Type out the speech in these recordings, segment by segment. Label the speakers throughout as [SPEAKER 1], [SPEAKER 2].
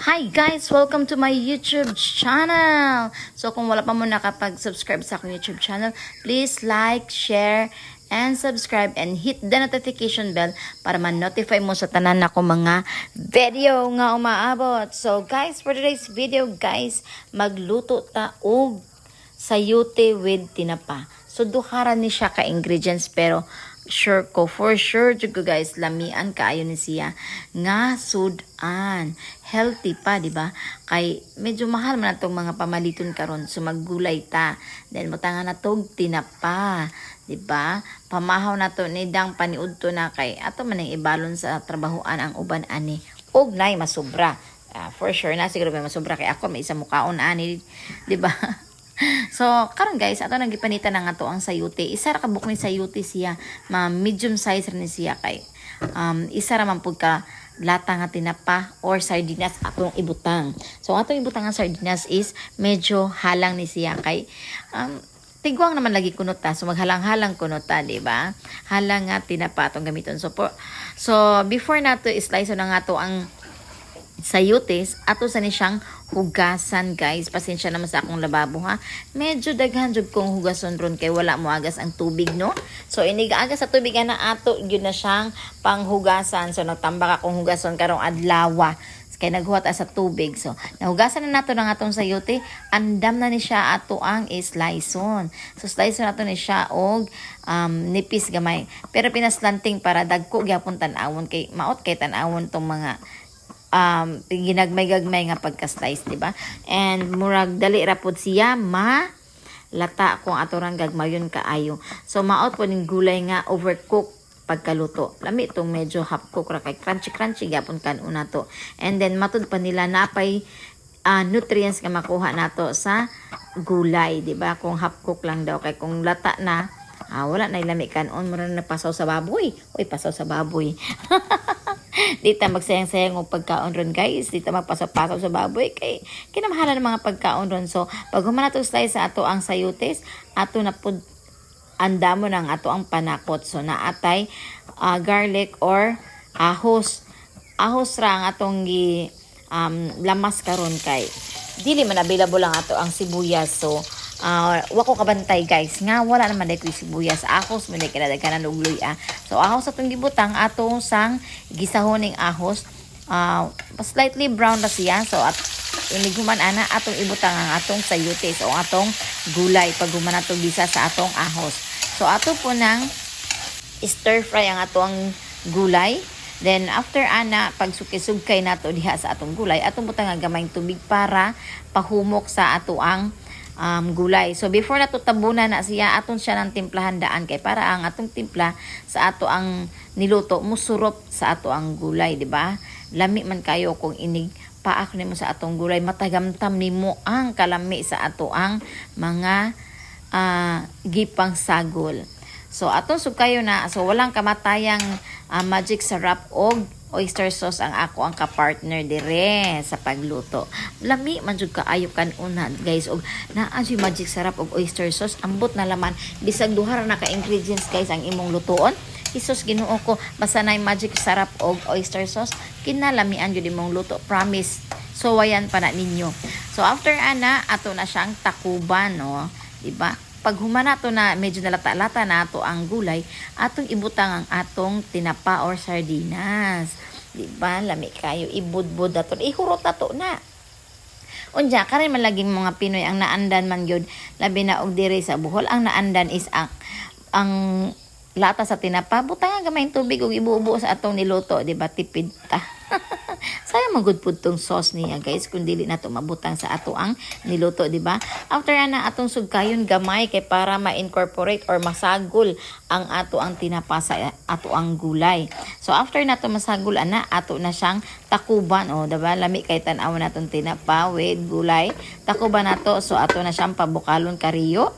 [SPEAKER 1] Hi guys! Welcome to my YouTube channel! So kung wala pa mo nakapag-subscribe sa akong YouTube channel, please like, share, and subscribe and hit the notification bell para ma-notify mo sa tanan nako mga video nga umaabot. So guys, for today's video guys, magluto ta og sayute with tinapa. So duha ra ni siya ka ingredients, pero sure ko, for sure jud ko guys, lamian kaayo ni siya nga sudan. Healthy pa, di ba? Kay medyo mahal man atong mga pamaliton karon, so maggulay ta. Then butangan na tog tinapa, di ba? Pamahaw na to ni dang paniudto na kay ato man ang ibalon sa trabahoan ang uban ani. Og nay masubra. Ah, for sure na siguro may masubra kay ako may isa mukaon ani, di ba? So, karon guys, ato nang gipanitan na nga to ang sayute. Isa ra ka buok ni sayute siya, ma medium size ra ni siya kay isa ra man pud ka lata nga tinapa or sardinas atong ibutang. So, atong ibutang nga sardinas is medyo halang ni siya kay tigwang naman lagi kuno ta. So, maghalang-halang kuno ta, di ba? Halang nga tinapa atong gamiton. So before nato i-slice na nga to ang sayutes, ato sa ni siyang hugasan guys. Pasensya naman sa akong lababo ha. Medyo daghan jud kong hugason ron kay wala mo agas ang tubig, no. So inigagas sa tubig ana, ato gyud na siyang panghugasan. So nagtambak akong hugason karong adlaw kay naghuwat sa tubig. So, nahugasan na nato ng atong sayote, andam na ni siya ato ang slice-on. So, slice nato ni siya og nipis gamay. Pero pinaslanting para dagko gyapon tan-awon kay maot kay tan-awon tong mga ginagmay-gagmay nga pagka-slice, di ba? And murag dali ra pod siya ma lata kung ato rang gagmayon kaayo. So maot po ning gulay nga overcook pagkaluto. Lami itong medyo half cook ra kay crunchy crunchy gyapon kan-on nato. And then matud pa nila napay nutrients nga makuha nato sa gulay, di ba? Kung half cook lang daw, kay kung lata na, wala na lami kanon, mura na pasaw sa baboy. Uy, pasaw sa baboy. Di ta magsayang-sayang og pagkaon ron guys. Di ta magpasaw-pasaw sa baboy kay kinamahalan ng mga pagkaon ron. So, pag human nato slice sa ato ang sayutes, ato na pud andamo ng ato ang panakot. So, naatay garlic or ahos. Ahos ra ang atong gi lamas karon kay dili man available ang ato ang sibuyas. So, wa ko kabantay guys nga wala naman day ko'y sibuyas. Ahos man day kinadaghanan og luya. So, ahos atong gibutang, atong sang gisahon ning ahos. Slightly brown na siya. So, at inig human ana, atong ibutang ang atong sayutes o atong gulay pag human atong gisa sa atong ahos. So, ato po nang stir fry ang ato ang gulay. Then after ana, pag sukay-sugkay nato diha sa atong gulay, atong butang ang gamayng tubig para pahumok sa ato ang gulay. So before nato tabunan na siya, aton siya ng timplahan daan kay para ang atong timpla sa ato ang niluto musurop sa ato ang gulay, di ba? Lami man kayo kung inig paak nimo sa atong gulay, matagamtam nimo ang kalami sa ato ang mga gipang sagol. So atong sugkayo na, so walang kamatayang magic sarap og oyster sauce ang ako ang kapartner dire sa pagluto. Lami man jud kaayo kan-una guys, og naa jud magic sarap og oyster sauce, ambot na laman bisag duha ra na ka ingredients guys ang imong lutuon. Isos Ginoo ko, basta na magic sarap og oyster sauce, kinalamian jud imong luto, promise. So wayan pa na ninyo. So after ana, ato na siyang takuban, no, di ba? Pag human nato na medyo nalata-lata na ato ang gulay, atong ibutang ang atong tinapa or sardinas. Di ba? Lami kayo ibudbud ato. Ihurot ato na. Unya, karon man laging mga Pinoy ang naandan man gyud, labi na og diri sa Bohol, ang naandan is ang lata sa tinapa, butang ang gamayng tubig ug ibubo sa atong niluto, di ba? Tipid ta. Sayang man gud pud tong sauce niya guys kung dili na to mabutang sa ato ang niluto, di ba? After ana, atong sugkayon gamay kay para ma-incorporate or masagol ang ato ang tinapa sa ato ang gulay. So after nato masagol ana, ato na siyang takuban, oh, diba? Lami kay tan-aw natong tinapa with gulay. Takuban nato, so ato na siyang pabukalon kariyo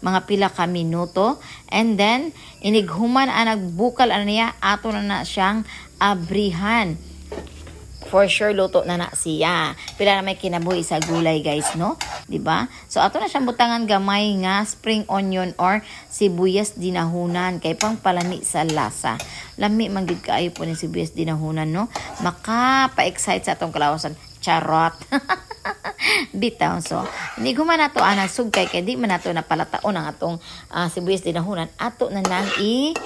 [SPEAKER 1] mga pila ka minuto, and then inighuman ang nagbukal ana niya, ato na na siyang abrihan. For sure luto na na siya. Pila na may kinabuhi sa gulay guys, no? 'Di ba? So ato na siyang butangan gamay nga spring onion or sibuyas dinahunan kay pangpalami sa lasa. Lami man gid kaayo po ni sibuyas dinahunan, no? Makapa-excite sa atong kalawasan. Charot. Bitaw. So, hindi ko man nato ana sugkay kay di man nato napalataon ang atong sibuyas dinahunan. Ato na nang i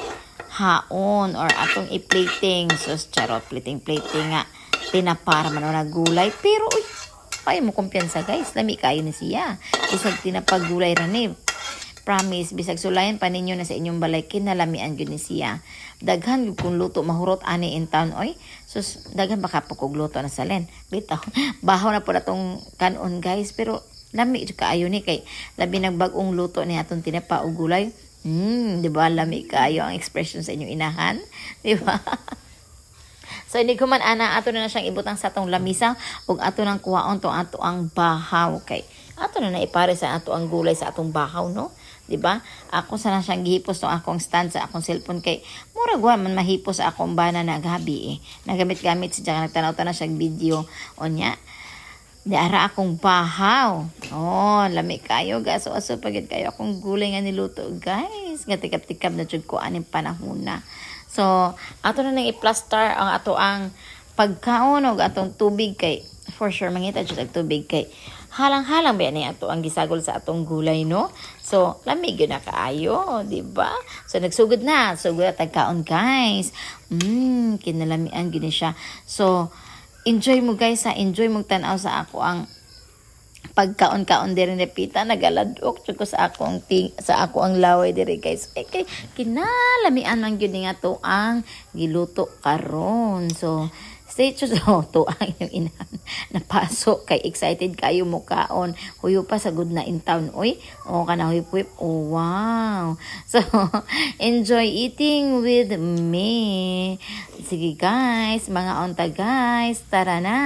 [SPEAKER 1] haon or atong i-plating. So, charot, plating, plating nga. Tinapara man na gulay. Pero, uy, ay mo kumpiyansa, guys. Lami kayo ni siya. Bisag tinapagulay ra ni. Promise, bisag sulayan pa ninyo na sa inyong balay, kinalamian gyud ni siya. Daghan gyud kung luto mahurot ani in town, oy. Sus, daghan baka po kog luto na salen. Bitaw. Bahaw na po na tong kanon, guys, pero lami jud kaayo ni kay labi nag bag-ong luto ni atong tinapa og gulay. Di ba lami kaayo ang expression sa inyong inahan? Di ba? So hindi ko man ana, ato na siyang ibutang sa atong lamisa ug ato nang kuhaon tong ato ang bahaw kay ato na naipare sa ato ang gulay sa atong bahaw, no? Di ba? Ako sana siyang gihipos tong akong stand sa akong cellphone kay murag wa man mahipos sa akong bana na gabi eh. Nagamit-gamit siya, nagtanaw-tanaw siya video unya. Di ara akong bahaw. Oh, lami kayo. Gaso aso pagid kayo akong gulay nga niluto, guys. Nga tikap-tikap na jud ko aning panahon na. So, ato na nang i-plaster ang ato ang pagkaon og atong tubig kay for sure mangita jud og tubig kay halang-halang ba ni ato ang gisagol sa atong gulay, no? So, lami gyud na kaayo, di ba? So, nagsugod na. Sugod na tagkaon, guys. Kinalamian gyud ni siya. So, enjoy mo, guys, ha. Enjoy mo tan-aw sa ako ang pagkaon-kaon diri ni Pita, nagaladok jud ko sa ako ang laway diri, guys, eh, kay kinalamian man gyud ni nga to ang giluto karon. So stay tuned. Oh, to ang inyong inahan napaso kay excited kayo mo kaon. Huyo pa sa good na in town, oy. Oh, kana huyop huyop. Oh, wow. So enjoy eating with me. Sige guys, mga onta guys, tara na.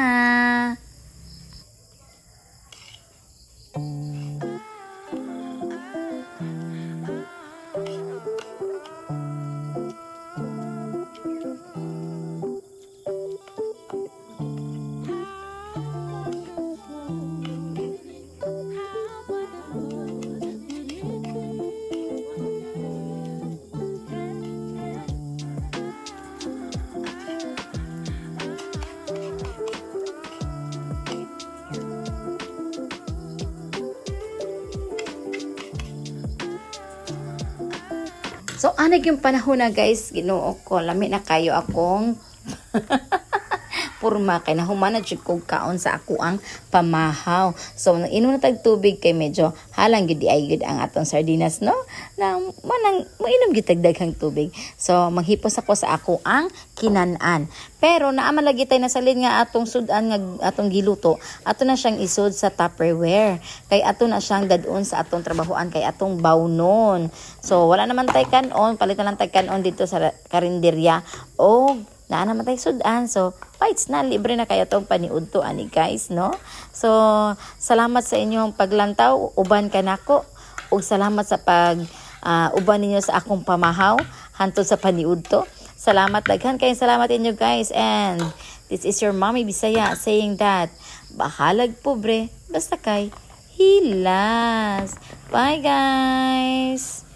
[SPEAKER 1] So, anag yung panahon na, guys, Ginoo ko, lami na kayo akong purma kay nahuman na jud kog kaon sa ako ang pamahaw. So inom na tag tubig kay medyo halang gyud ay gyud ang atong sardinas, no? Na manang moinom gyud tag daghang tubig. So manghipos ako sa ako ang kinan-an. Pero naa man lagi tay nasalin nga atong sudan nga atong giluto, ato na siyang isod sa Tupperware. Kay ato na siyang dadon sa atong trabahoan kay atong bawnon. So wala naman tay kanon, palit na lang tay kanon dito sa karinderya o naa naman tay sudan. So, bites na, libre na kaya tong paniudto ani, guys, no? So, salamat sa inyong paglantaw, uban kanako ug salamat sa pag uban ninyo sa akong pamahaw hantod sa paniudto. Salamat, daghan kayong salamat inyo, guys, and this is your Mommy Bisaya saying that bahalag pobre basta kay hilas. Bye, guys.